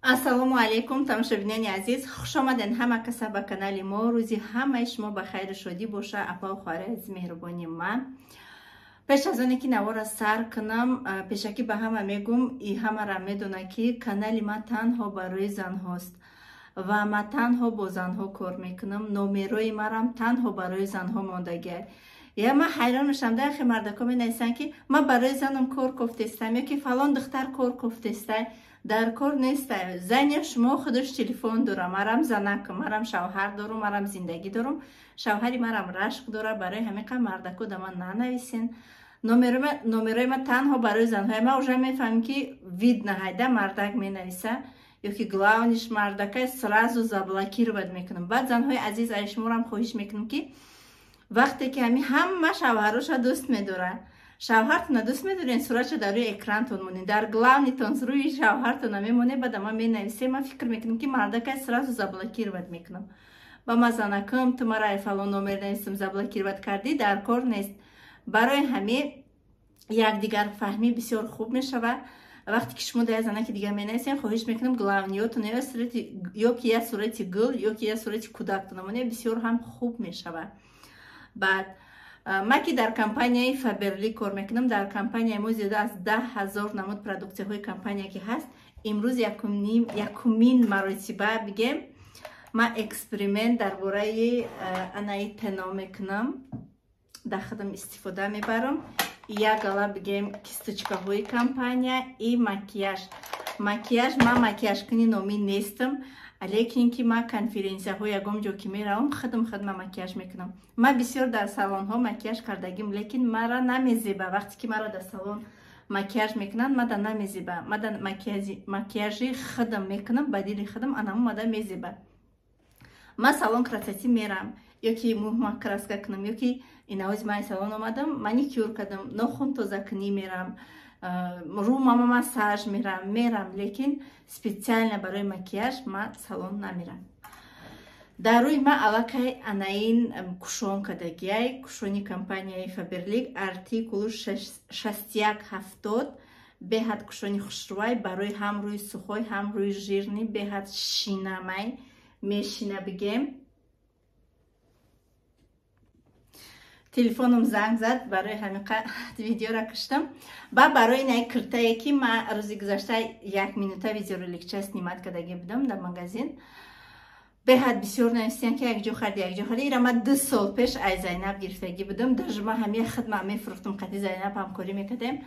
Ассалому алайкум, тамошобинони азиз, хушомаден ҳама каса ба канали мо. Рӯзи ҳамаи шумо ба хайру шодӣ боша, апаву хоҳари азиз, меҳрубони ман. Пеш аз оне ки навора сар кунам, пешакӣ ба ҳама мегум, и ҳамара медона, ки канали ман танҳо барои занҳост ва ман танҳо бо занҳо кор мекунам. Номерои марам танҳо барои занҳо мондагиа. Я ман ҳайрон мешавам, дахе мардако менависанд, ки ман барои занам кор кофтестам ё ки фалон духтар кор кофтеста. Дар кор неста. Зани шумо худаш телефон дора, марам занакам, марам шавҳар дорум, марам зиндагӣ дорум, шавҳари марам рашк дора. Барои ҳамин қа мардако да ман нанависен. Номерои ман танҳо барои занҳои ман. Уже мефаҳмем, ки видно, ҳайда мардак менависа ё ки главный ш мардакай, сразу заблокировать мекунам. Баъд, занҳои азиз, ай шуморам хоҳиш мекунам, ки вақте ки ҳами ҳама шавҳароша дӯст медорад, шавҳартона дӯст медорен, суратша дар рӯи экрантон монед, дар главный тон рӯи шавҳартона мемонед, баъд ман менависем, ман фикр мекунам, ки мардакай, сразу заблокировать мекунам. Ба ма занакам, ту мара фалон номер нависам, заблокировать кардӣ, дар кор нест. Барои ҳами якдигарфаҳмӣ бисёр хуб мешавад. Вақте ки шумо дар занаки дигар менависем, хоҳиш мекунам, главный ётон ё ки я сурати гул, ё ки я сурати кӯдактона монед, бисёр ҳам хуб мешавад. Баъд ман ки дар компанияи Фаберлик кор мекунам, дар компанияи мо зиёда аз 10 000 намуд продуксияҳои компания ки ҳаст. Имрӯз якумин маротиба бигем, ман эксперимент дар бораи анаи тено мекунам, дар худам истифода мебарам. Як гала бигем, кисточка ҳои компания и макияж. Макияж, ман макияжкуни номӣ нестам, лекин ки ман конференсияҳо, ягон ҷо ки меравам, худам худма макияж мекунам. Ман бисёр дар салонҳо макияж кардагим, лекин мара намезеба. Вақте ки маро дар салон макияж мекунанд, мада намезеба. Мада макияжи худам мекунам, ба дили худам, анаму мада мезеба. Ман салон красоты мерам, ё ки мӯҳма краска кунам, ё ки инавози ман салон омадам, маникюр кардам, нохун тозакунӣ мерам, рӯмама массаж мерам, лекин специально барои макияж ман салон намерам. Дар рӯи ман аллакай анаин кушон кардагиай, кушони компанияи Фаберлик, артикулу 6170. Беҳад кушони хушрӯай, барои ҳам рӯи сухой, ҳам рӯи жирный, беҳад шинамай мешина бигем. Телефоном занг зад, барои ҳамин видеора киштам. Ба барои най киртае, ки ман рӯзи гузашта як минута видеороликча снимать кардаги будам дар магазин, беҳад бисёр нависиян, ки якҷо харди, якҷо харди. Ира ман 2 сол пеш ай Зайнаб гирифтагӣ будам. Даже ман ҳамия хидма мефурӯхтум, қати Зайнаб ҳамкорӣ мекардем,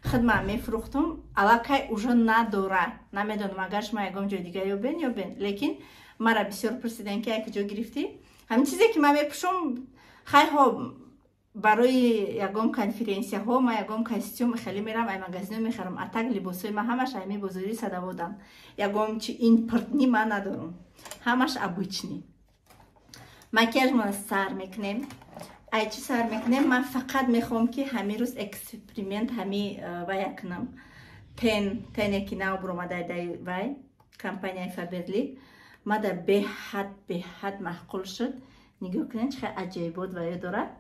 хидма мефурӯхтум. Аллакай уже надора, намедонам, агар шумо ягон ҷои дига ёбен, ёбен, лекин мара бисёр пурсиден, ки як ҷо гирифтӣ. Ҳамин чизе ки ман мепӯшам, хайҳо, барои ягон конференсияҳо ман ягон костюм хеле мерам, ай магазино мехарам. А так либосҳои ман ҳамаш айми бозори Садоводам. Ягон чи импортный ман надорам, ҳамаш обычный. Макияжмона сар мекунем. Ай чӣ сар мекунем? Ман фақат мехоҳам, ки ҳамин рӯз эксперимент ҳами вая кунам, тен, тене ки нав буромадай дай вай компанияи Фаберлик. Мада беҳад беҳад маъқул шуд. Нигоҳ кунед, чӣ хел аҷоибот ваё дорад.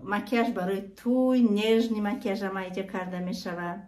Макияж барои тӯй, нежный макияжама иҷа карда мешавад.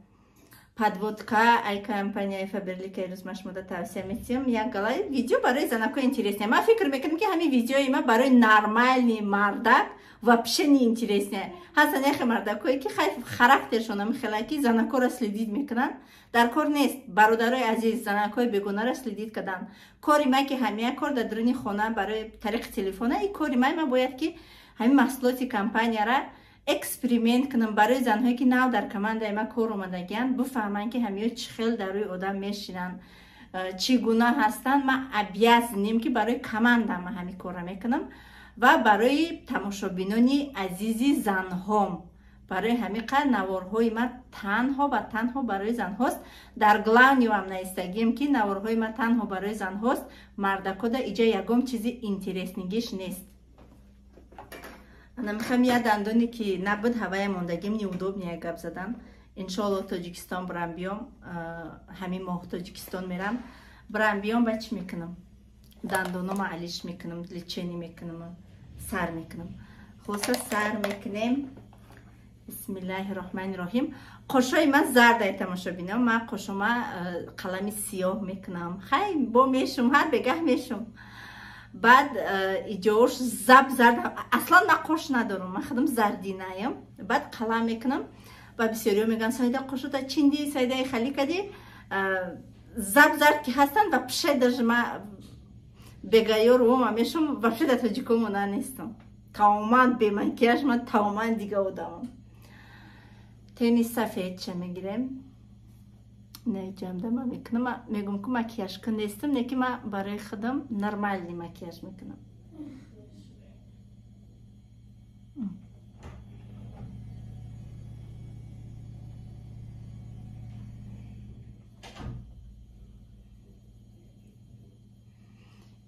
Подводка ай компанияи Фаберлика рӯз ман шумода тавсия метиҳам. Як гала видео барои занако интересный. Ман фикр мекунам, ки ҳамин видеои ман барои нормальный мардак вообще не интересный. Ҳастан яхе мардакое, ки характершон ҳами ки занакоро следить мекунанд. Дар кор нест, бародарои азиз, занакои бегонаро следить кардан. Кори ман ки ҳамия кор дар дуруни хона барои тариқи телефона, и кори ман бояд, ки ҳамин маҳсулоти компанияра эксперимент кунам, барои занҳое, ки нав дар командаи ман кор омадагианд, бифаҳманд, ки ҳамиё чӣ хел дар рӯи одам мешинанд, чӣ гуна ҳастанд. Ман обязан ем, ки барои командам ман ҳамин корро мекунам ва барои тамошобинони азизи занҳом. Барои ҳамин қадр наворҳои ман танҳо ва танҳо барои занҳост. Дар главный вам наистагием, ки наворҳои ман танҳо барои занҳост. Мардакода иҷа ягон чизи интересный гиш нест. Ана мехоҳам, я дандоне ки набуд, ҳавая мондагим, неудобный гап задан. Иншоалло, Тоҷикистон бурам биём, ҳамин моҳ Тоҷикистон мерам, бурам биём, ба чӣ мекунам? Дандонома алиш мекунам, лечение мекунам, сар мекунам. Хулоса, сар мекунем. Бисмиллаҳи роҳмани роҳим. Қошои ман зардай, тамошобинам. Ман қошома қалами сиёҳ мекунам. Хай, бо мешум, ҳар бегаҳ мешум. Баъд иҷош заб зард. Аслан ман қош надорам, ман худам зардинаям. Баъд қалам мекунам ва бисёриҳо мегӯянд: «Саида, қошота чинди, Саида, хали кади». Заб зард ки ҳастанд ва пише даже ма бегаёр вома мешум, вообще да тоҷико мона нестам. Тамоман бемакияж ман тамоман дига одамам. Тени сафедча мегирем. Неҷамда ман мекунам, мегум ку макияж кун нестам, не ки ман барои худам нормальный макияж мекунам.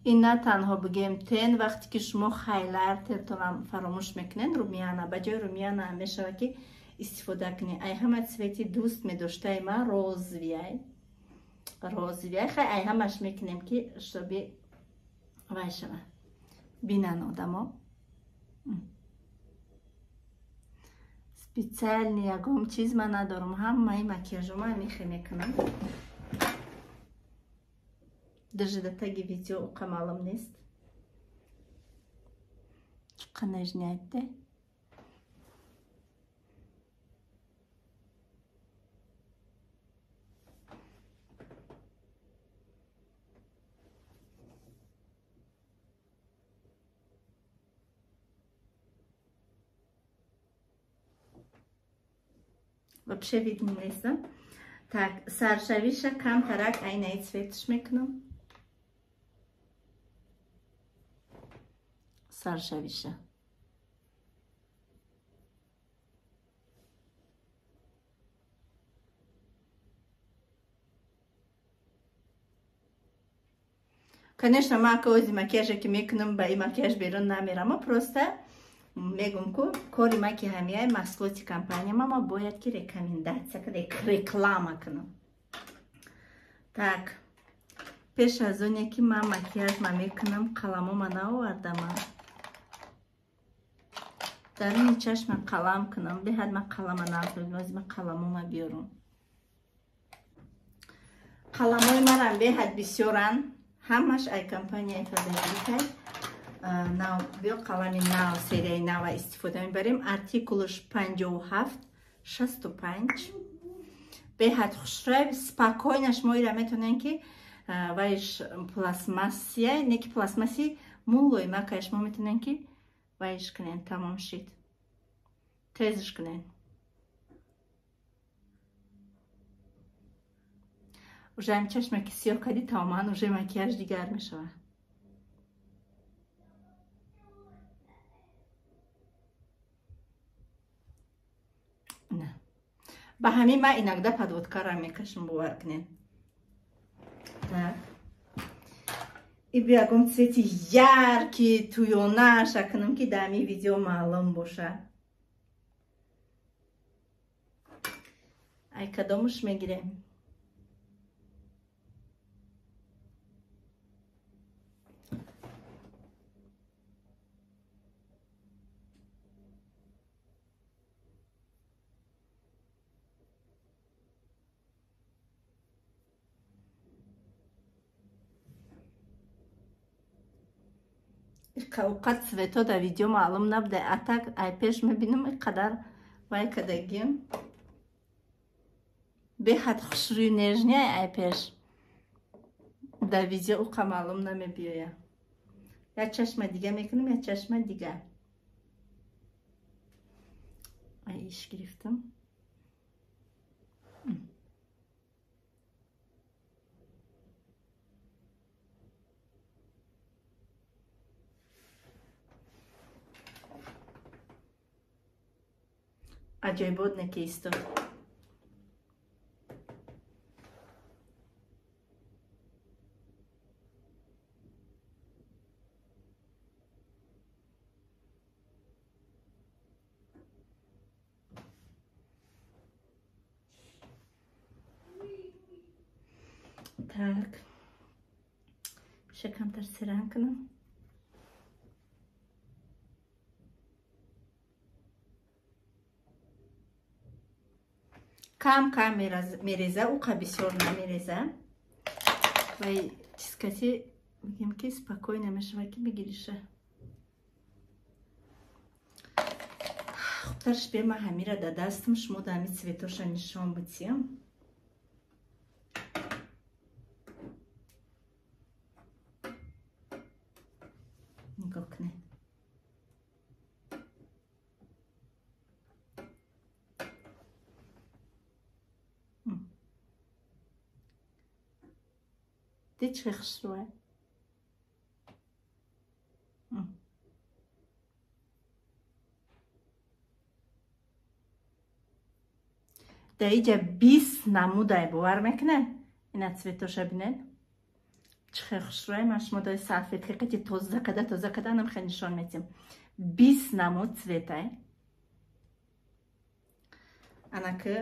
Ин на танҳо бигем тень, вақте ки шумо хайлайтертонам фаромӯш мекунед, румяна, ба ҷои румяна мешавад ки истифода кунед. Ай ҳама цвети дӯст медоштаи ман розовый. Розовый, хай, ай ҳамаш мекунем ки чтобы вай шава. Бинан одамо. Специальный ягон чиз ман надорам, ҳамаи макияжома мехе мекунам. Даже до таги видео уқа маълум нест. Чӣ нежный. Вообще видно нест. Так, саршавиша камтарак айнаи цветш мекунам. Саршавиша. Конечно, ман ози макияже ки мекунам, ба ин макияж берун намерам, просто мегум ку кори ма ки ҳамияи маҳсулоти компания ма бояд ки рекомендация, реклама кунам. Так, пеш аз оне ки ман макияж ма мекунам, қаламома наовардама. Даруни чашма қалам кунам, беҳад ман қалама наози ман қаламома биёрам. Қаламои марам беҳад бисёранд, ҳамаш ай компанияи Фаберликай. Нав биё, қалами нав, серияи нава истифода мебарем. Артикулаш 57 65. Беҳад хушрӯй, спокойно шумо ира метавонед ки вайш пластмассия, не ки пластмасси мулоимакай, шумо метавонед ки вайш кунед, тамом шид. Тезш кунед. Уже ҳам чашма ки сиёҳ кардӣ, тамоман уже макияж дигар мешавад. Ба ҳамин ман иногда подводкаро мекашам, бовар кунед. Так. И ягон цвети яркий туёнаша кунам ки дар ҳамин видео маълум бошад. Ай кадомуш мегирем? Овқат цветҳо дар видео маълум набуда, а так ай пеш мебинам, ин қадар вай кадагим. Беҳад хушрӯи нежный ай пеш. Дар видео уқа маълум намебиёяд. Як чашма дига мекунам, як чашма дига. Ай иш гирифтам. Аҷоибот не ки истод. Так. Ша камтар серанг кунам. Кам кам мереза, уқа бисёр намереза. Вай чизкати мегем ки спокойно мешава ки бигириша. Хубтарш бе ма ҳамира да дастам шумо да ҳами цветоша нишон битиям. Нигоҳ кунед. Дид чӣ хушрӯе? Дар иҷа 20 намудай, бовар мекунед? Ина цветоша бинед. Чӣ хел хушрӯе? Ман шумо дар салфетка қати тоза када, тоза када нам хел нишон метиҳам. 20 намуд цветай. Анаки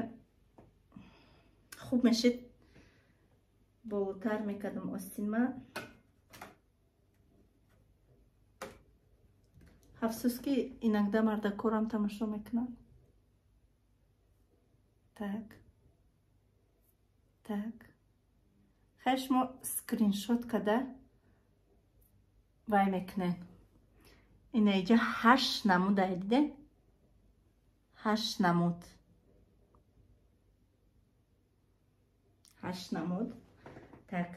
хуб мешид болотар мекардам остинма. Афсӯс ки иногда мардакорам тамошо мекунанд. Так. Так. Хайр, шумо скриншот када вай мекунед. Ина иҷа 8 намуд ай, дидед? 8 намуд. 8 намуд. Так,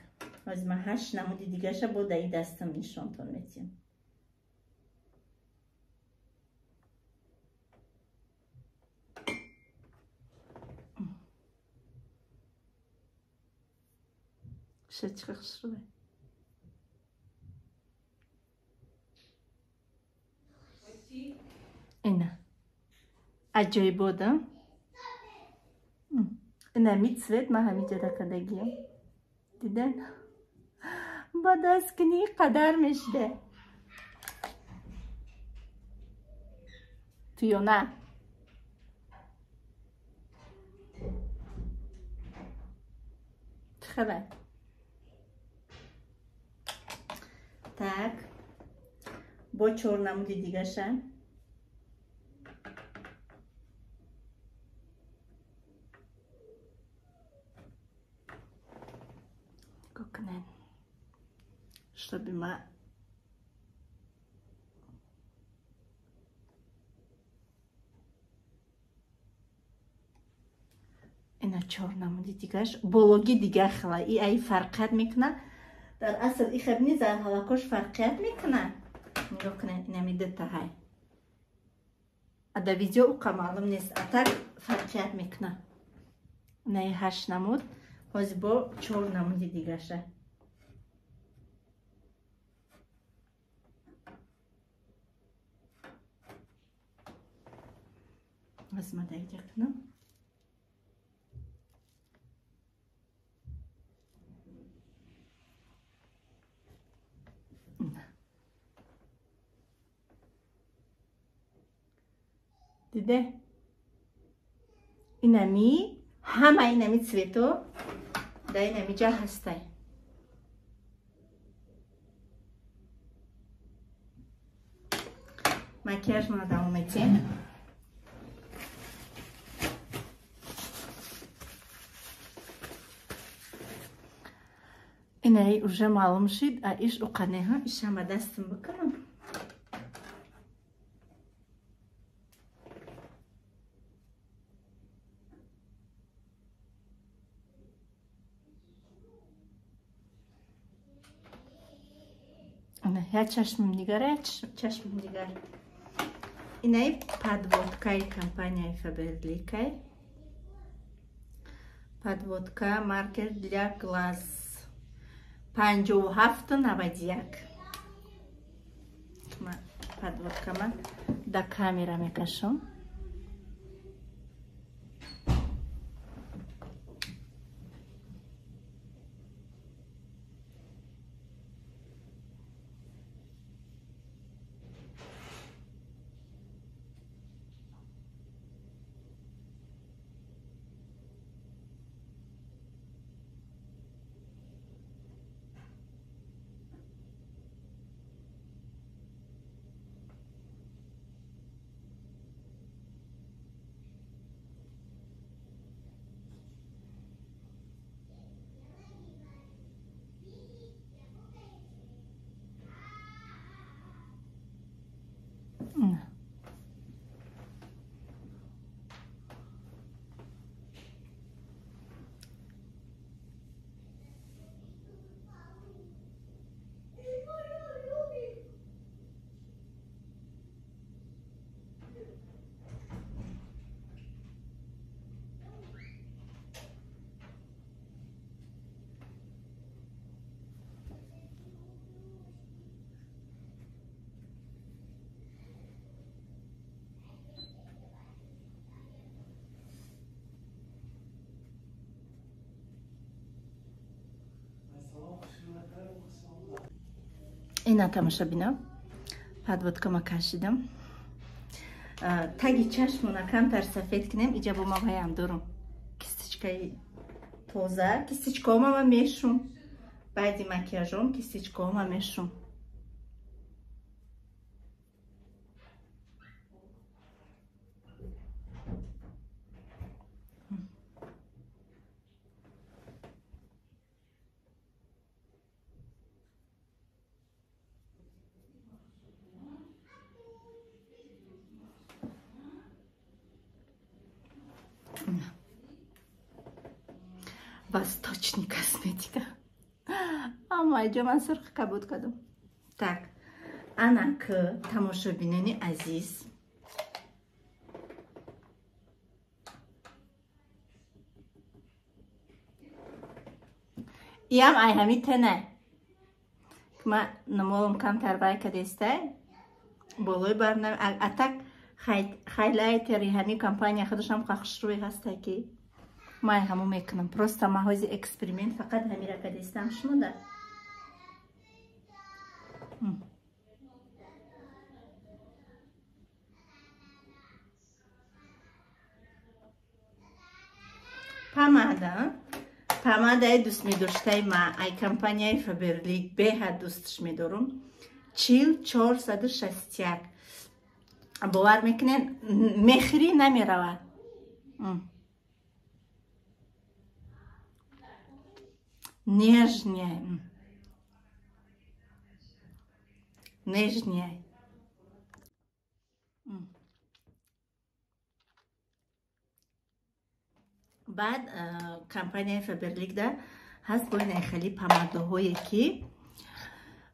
ҳозир ман 8 намуди дигаша бо даи дастам нишонтон метиҳам. Чӣ хушрӯе? Ина аҷоибода. Ина ми цвет ман ҳамиҷа дакадагиям. Диден? Ба даст кунӣ қадар мешиде. Туёна. Чӣ хабар? Так. Бо 4 намуди дигаша. Нигоҳ кунед. Чтобы ма ина 4 намуди дигаш бологи дигар хела. И ай фарқият мекуна. Дар асл и хебни зарҳалакош фарқият мекуна. Нигоҳ кунед, инами дутаҳай. А дар видео уқа маълум нест, а так фарқият мекуна. Инаи 8 намуд, ҳозир бо 4 намуди дигаша. Ҳозир ма дар иҷа кунам. Диде? Инами ҳама инами цвето дар инами ҷа ҳастай. Макияжмона давом метиҳем. Инаи уже маълум шид, а иш уқанеҳа, ишам ба дастам бикунам. Як чашмим дигар, як чашмим дигар. Инаи подводкаи компанияи Фаберликай. Подводка маркер для глаз. 57,91. Подводкама да камера мекашам. Ина тамошобино, подводкама кашидам. Таги чашмона камтар сафед кунем. Иҷа бо ма ваям дорум кисточкаи тоза. Кисточкаома ма мешум. Баъди макияжом кисточкаома мешум. Восточный косметика. Аммо иҷо ман сурх кабуд кардам. Так, ана к тамошобинони азиз. Иам ай ҳами тена. Ма намолам камтар вай кадестай. Болои барнам. А так хайлайтери ҳами компания худашам хушрӯй ҳастай ки ман ҳамо мекунам. Просто ма ҳози эксперимент фақат ҳамира кадестам шумода. Помада. Помадаи дӯст медоштаи ма ай компанияи Фаберлик беҳад дӯстш медорум. 4461. Бовар мекунед, мехрӣ намеравад. Нежняя. Нежняя. Баъд компанияи Фаберлик да ҳаст бо ин хеле помадаҳое ки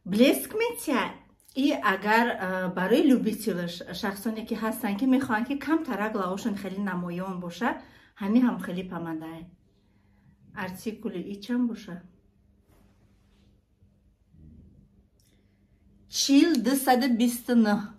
блеск метиҳад. И агар барои любитель шахсоне ки ҳастанд ки мехоҳанд ки камтарак лавошон хеле намоён бошад, ҳамин ҳам хеле помадае. Артикули и чанд боша? 4229.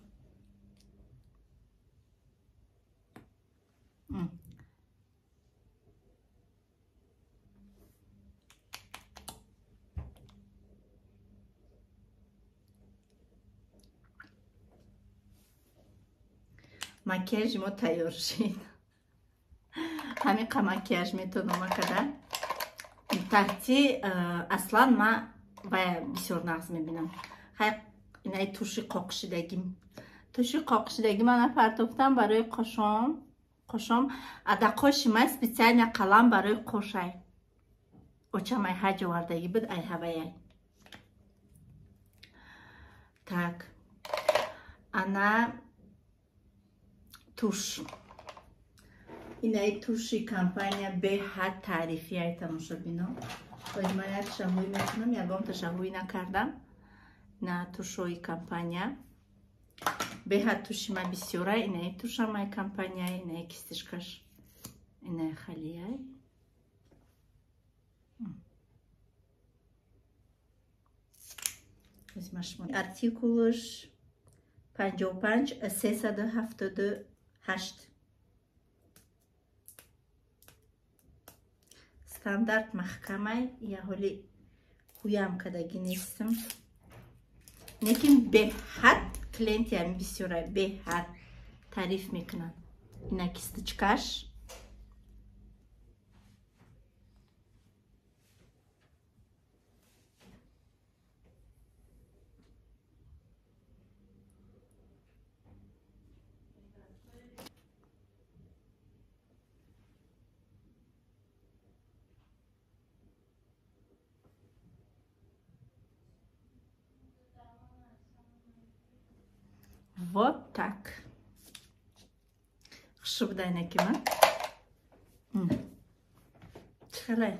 Макияжи мо тайёр шид. Ҳамин қа макияж метонам када. Таҳти аслан ма вая бисёр нағз мебинам. Хай инаи туши қоқшидагим. Туши қоқшидаги мана партофтам барои қошом. Қошом ада қоши ман специально қалам барои қошай. Очам ай ҳаҷ овардаги буд ай ҳаваяй. Так. Ана туш. Инаи туши компания беҳад таърифияй тамошобино. Боз ман як шаҳвӣ мекунам, ягон ташаҳвӣ накардам. На тушои компания. Беҳад туши ма бисёра, инаи тушамай компания, инаи кистишкаш, инаи халияй. Артикулш 55 378. Стандарт маҳкамай, я ҳоли ҳуям кадаги нестам. Лекин беҳад клиентиам бисёра, беҳад таъриф мекунанд. Ина кисточкаш. Вот так хушрӯ будай. Ма чихелай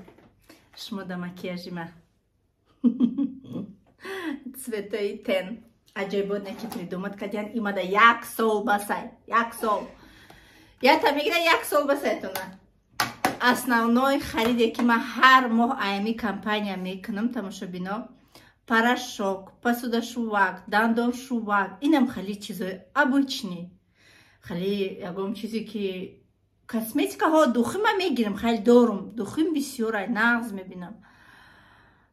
шумо да макияжи ма цветои тень аҷоибот неки придумать кардиян. Имада як сол басай, як сол ята мегира, як сол басайтона. Основной хариде, ки ман ҳар моҳ аями компания мекунам, тамошобино, порошок, посудашувак, дандоншувак, инам хали чизои обычный, хали ягон чизе ки косметикаҳо, духи ман мегирам, хеле дорум, духим бисёрай, нағз мебинам.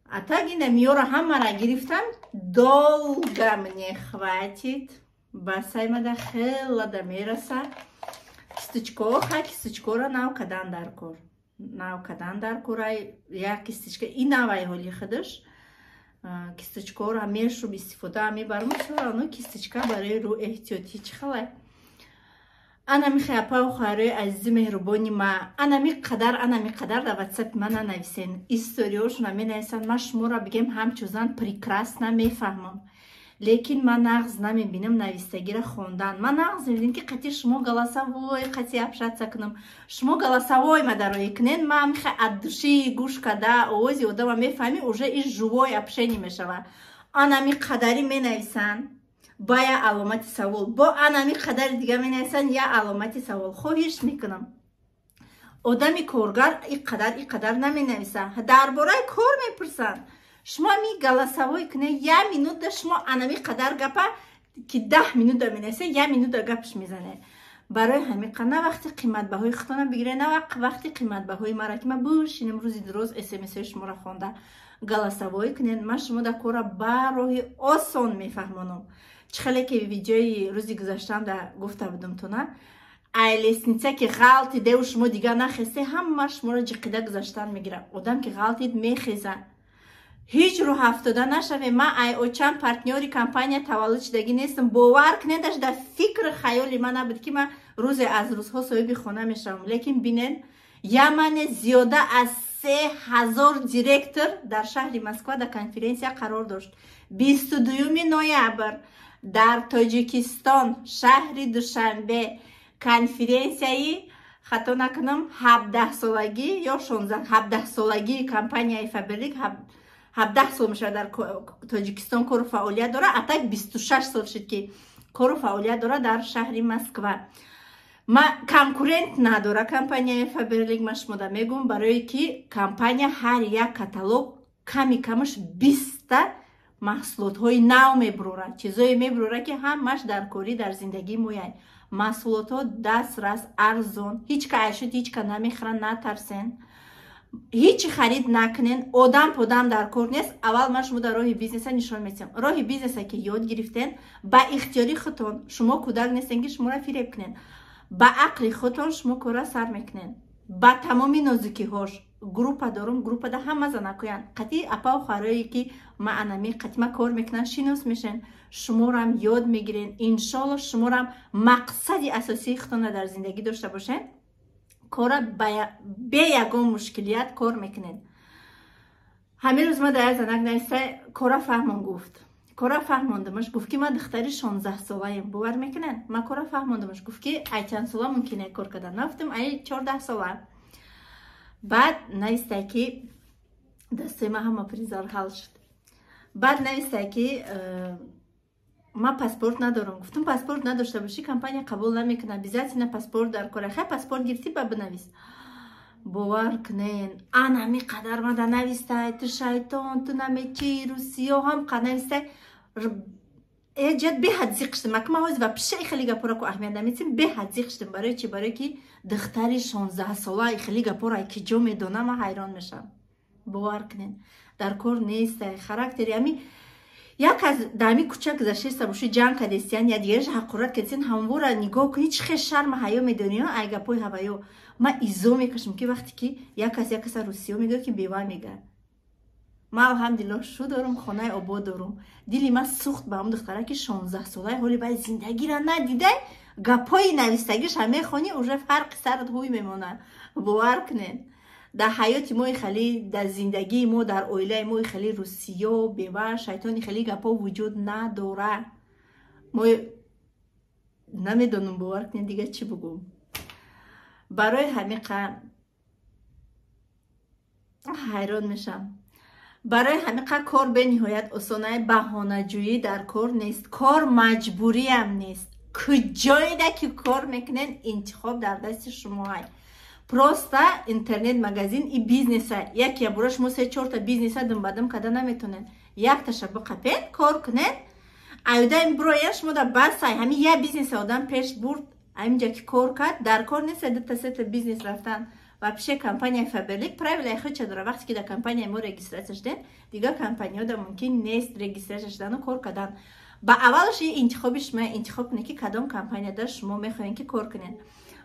А так ина миёра ҳамара гирифтам, долго мне хватит, басаймада хелада мераса. Кисточко, ха, кисточкора нав кадан дар кор, нав кадан дар корай. Як кисточка и навай ҳоли худаш кисточкора мешум, истифода мебарам. Чора кисточка барои рӯ эҳтиётӣ чӣ халай. Анами хаяпау хоҳарои азизи меҳрубони ма, анами қадар, анами қадар дар ватсапи ман нанависен, историёшона менависанд. Ман шуморо бигем, ҳамчун зан прекрасно мефаҳмам, лекин ман нағз намебинам навистагиро хондан. Ман нағз мебинам, ки қати шумо голосовой қати общаться кунам. Шумо голосовой ма дароӣ кунен, ман михай от души гӯш када овози одама мефаҳми, уже и живой общение мешава. Анами қадари менависанд, ба я аломати савол, бо анами қадари дига менависанд, я аломати савол. Хоҳиш мекунам, одами коргар и қадар, и қадар наменависа. Дар бораи кор мепурсанд. Шумо ми голосовой куне, я минута шумо анами қадар гапа, ки 10 минута менависе, я минута гапш мезане. Барои ҳамин на вақти қиматбаҳои худтона бигире, на вақти қиматбаҳои мара, ки ма бушинем рӯзи дуроз смсҳои шуморо хонда. Голосовой кунен, ман шумо дар кора ба роҳи осон мефаҳмонам. Чӣ хеле ки видеои рӯзи гузаштаам да гуфта будум туна, ай лестница ки ғалтидеву шумо дигар нахесте, ҳама шуморо ҷиқида гузаштан мегирад. Одам ки ғалтид, мехеза. Ҳеҷ рӯ ҳафтода нашаве. Ман ай очам партнёри компания таваллуд шудагӣ нестам. Бовар кунедаш, дар фикри хаёли ман набуд, ки ман рӯзе аз рӯзҳо соҳиби хона мешавам. Лекин бинен, ямане зиёда аз 3000 директор дар шаҳри Москва дар конференсия қарор дошт. 22 ноябр дар Тоҷикистон, шаҳри Душанбе, конференсияи, хато накунам, 17-солагӣ ё 16, 17-солагии компанияи Фаберлик. 17 сол мешавад дар Тоҷикистон кору фаъолият дорад, а так 26 сол шуд, ки кору фаъолият дорад дар шаҳри Москва. Ма конкурент надора компанияи Фаберлик, ма шумода мегӯм, барое ки компания ҳар як каталог ками камаш 20-та маҳсулотҳои нав мебурорад, чизое мебурорад, ки ҳамаш дар корӣ дар зиндагии мояй. Маҳсулотҳо дастрас, арзон, ҳеҷ ка айшуд, ҳеҷ ка намехӯранд. Натарсен, ҳечи харид накунен, одам подам дар кор нест. Аввал ман шумо дар роҳи бизнеса нишон медиҳам. Роҳи бизнеса ки ёд гирифтен, ба ихтиёри худтон, шумо кӯдак нестен, ки шуморо фиреб кунен, ба ақли худтон шумо кора сар мекунен ба тамоми нозукиҳош. Группа дорум, группада ҳама занакоянд, қатъи апау хоҳарое, ки маънами қатима кор мекунанд, шинос мешен, шуморам ёд мегирен, иншолло. Шуморам мақсади асосии худтонро дар зиндагӣ дошта бошен, кора бе ягон мушкилият кор мекунед. Ҳамин рӯз ма дар як занак нависта, кора фаҳмон гуфт. Кора фаҳмондамаш, гуфт, ки ман духтари 16-солаем. Бовар мекунед, ман кора фаҳмондамаш, гуфт, ки ай чанд сола мумкине кор кардан? Нафтам, ай 14 сола. Баъд навистай, ки дастои ман ҳама призор ҳал шуд. Баъд навистай, ки ман паспорт надорам. Гуфтам, паспорт надошта бошӣ, компания қабул намекунад, обязательно паспорт дар кора. Хай, паспорт гирифтӣ, ба бинавис. Бовар кунен, анами қадар мада навистай: ту шайтон, ту намечи, русиё ҳам қа навистай. Эҷад беҳад зиқ шудам. Ака, ман ҳозир вообще хеле гапора ку аҳамият намедисем. Беҳад зиқ шудам. Барои чи? Барое ки духтари 16-сола хеле гапора ки ҷо медонам, ман ҳайрон мешавам. Бовар кунен, дар кор нестай характери ами як аз дар ами кӯча гузаштеста боши, ҷанг кадестиян, я дигараш ҳақорат кадестиян, ҳамвора нигоҳ кунӣ, чӣ хел шарма ҳаё медонӣ ай гапои ҳаваё. Ман изо мекашам, ки вақте ки як кас як каса русиё мегӯяд, ки бева мега. Ман, алҳамдулилло, шу дорум, хонаи обод дорум. Дили ман сӯхт ба ҳамн духтара, ки 16-солаи, ҳоли баъд зиндагиро надидай, гапҳои навистагиша мехонӣ, уже фарқи сарат ҳуй мемонад. Бовар кунед, дар ҳаёти мои хеле, дар зиндагии мо, дар оилаи мои хеле русиё, бева, шайтони хеле гапҳо вуҷуд надорад. Мо Намедонам, бовар кунед, дига чӣ бугӯм. Барои ҳамиқа ҳайрон мешам. Барои ҳамиқа кор бениҳоят осонай, баҳонаҷӯӣ дар кор нест, кор маҷбуриам нест. Куҷоеда ки кор мекунен, интихоб дар дасти шумоай. Просто интернет магазин и бизнеса яке бура шумо се чорта бизнеса думбадум када наметонен. Якташа биқапен, кор кунен, аюда бироя, шумо да басай. Ҳамин як бизнеса одам пеш бурд, ҳаминҷа ки кор кард, дар кор нест дута сета бизнес рафтан. Вообще, компанияи Фаберлик правилаи худша дора. Вақте ки дар компанияи мо регистрация шудем, дигар компанияҳо да мумкин нест регистрация шудану кор кардан. Ба аввалаш интихоби шумо, интихоб кунед, ки кадом компанияда шумо мехоҳед, ки кор кунед.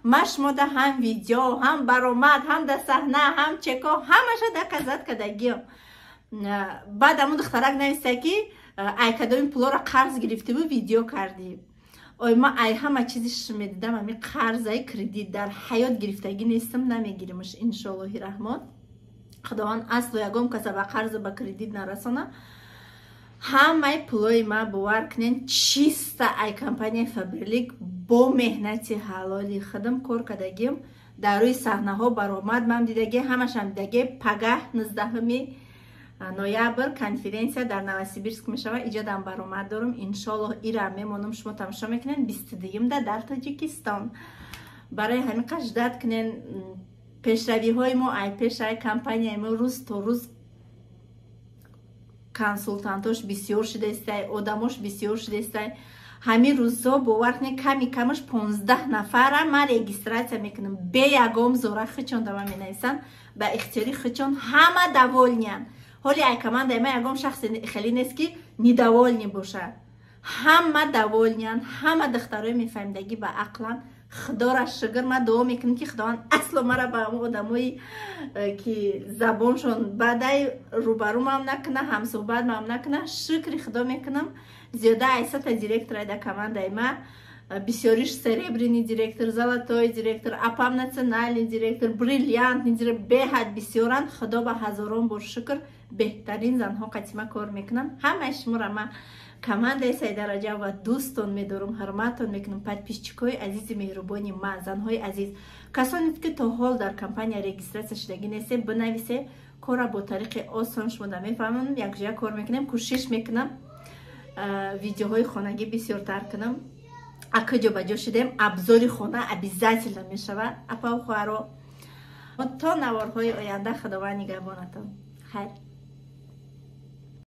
Ма шумо да ҳам видео, ҳам баромад, ҳам да саҳна, ҳам чеко, ҳамаша доказать кардагиам. Баъд ҳамун духтарак нависта, ки ай кадоми пулоро қарз гирифтиву видео кардӣ. Ой, ма ай ҳама чизи медидам, ами қарзаи кредит дар ҳаёт гирифтагӣ нестам, намегиримаш, иншоаллоҳи раҳмон. Худованд асло ягон каса ба қарзу ба кредит нарасона. Ҳамаи пулои ма, бовар кунен, чиста ай компанияи Фаберлик бо меҳнати ҳалоли худам кор кардагим. Дар рӯи саҳнаҳо баромад мам дидагӣ, ҳамашам дидагӣ. Пагаҳ, 19 ноябр, конференсия дар Новосибирск мешавад, иҷодам баромад дорум, иншоаллоҳ, ира мемонам, шумо тамошо мекунед. 22-юмда дар Тоҷикистон. Барои ҳамин қадр ждать кунен пешравиҳои мо. Ай пешаи компанияи мо рӯз то рӯз консултантош бисёр шудаистай, одамош бисёр шудаистай. Ҳамин рӯзҳо, бовар кунед, ками камаш 15 нафара ман регистрация мекунам бе ягом зора. Хичон дама менависанд, ба ихтиёри хичон, ҳама довольный анд. Ҳоли ай командаи ман ягон шахсе хеле нест, ки недовольный бошад. Ҳама довольный анд, ҳама духтарои мефаҳмидагӣ, ба ақлан. Худора шукр, ман дуо мекунам, ки Худованд асло мара ба ҳамон одамое, ки забоншон бадай, рӯбарӯмам накуна, ҳамсӯҳбатмам накуна. Шукри Худо мекунам, зиёда айсата директора дар командаи ма, бисёриш серебряный директор, золотой директор, апам национальный директор, бриллиантный директор, беҳад бисёранд. Худо ба ҳазорон бор шукр, беҳтарин занҳо қатима кор мекунам. Ҳамаи шуморо ма, командаи Саида Раҷабова, дӯстон медорум, ҳурматтон мекунам. Подписчикои азизи меҳрубони ман, занҳои азиз, касоне ки то ҳол дар компания регистрация шудагӣ нестем, бинависе. Кора бо тариқи осон шумо да мефаҳмам, якҷоя кор мекунем. Кӯшиш мекунам, видеоҳои хонагӣ бисёртар кунам. Акаҷо ба ҷо шудем, обзори хона обязательно мешавад. Апау, хоҳаро, то наворҳои оянда, Худованд нигаҳбонатон. Хайр.